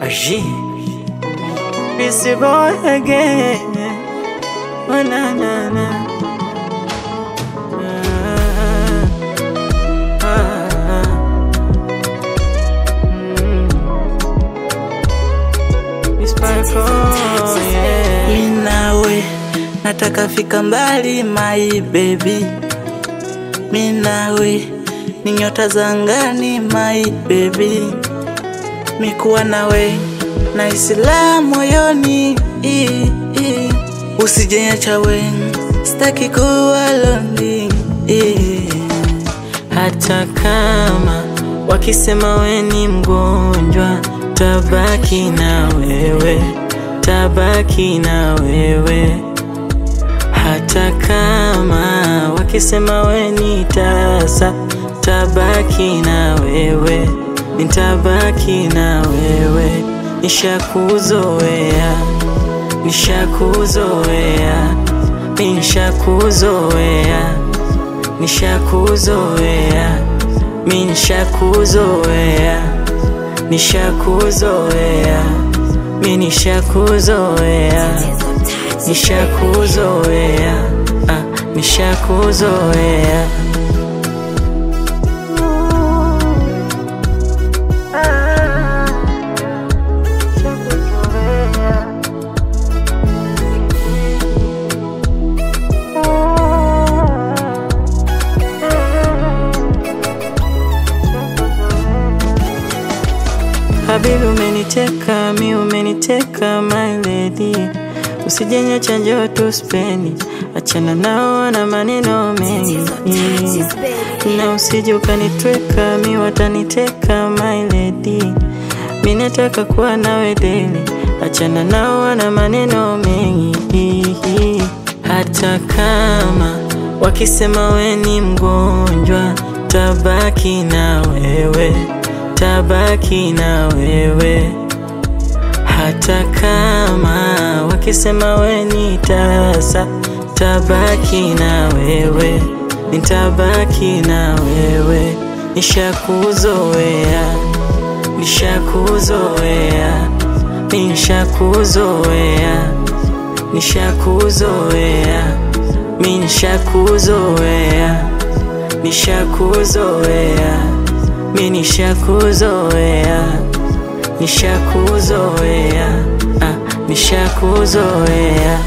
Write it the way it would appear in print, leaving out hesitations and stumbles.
Aji It's your boy again. Oh, na na na. Ah, ah, It's Sparkle, yeah. Minawe nataka fika mbali my baby, minawe ni nyota za angani my baby, mikuwa nawe na isila moyoni, usijeniacha we, sitaki kuwa lonely. Hata kama wakisema we ni mgonjwa, tabaki na wewe, tabaki na wewe. Hata kama wakisema we ni tasa, tabaki na wewe, nitabaki na wewe. Nishakuzoea, nishakuzoea, nishakuzoea, nishakuzoea, mi nishakuzoea, nishakuzoea, mi nishakuzoea, nishakuzoea, ah, nishakuzoea. Habibi umeniteka, mi umeniteka my lady, usijeniacha njoo tuspendi, achana nao na maneno mengi, na usije ukanitweka, mi wataniteka my lady, mi nataka kuwa nawe daily, achana nao na maneno mengi. Hata kama wakisema we ni mgonjwa, tabaki na wewe, tabaki na wewe. Hata kama wakisema we ni tasa, tabaki na wewe, nitabaki na wewe. Nishakuzoea, nishakuzoea, nishakuzoea, nishakuzoea, mi nishakuzoea, nishakuzoea, mi nishakuzoea, nishakuzoea, ah, nishakuzoea.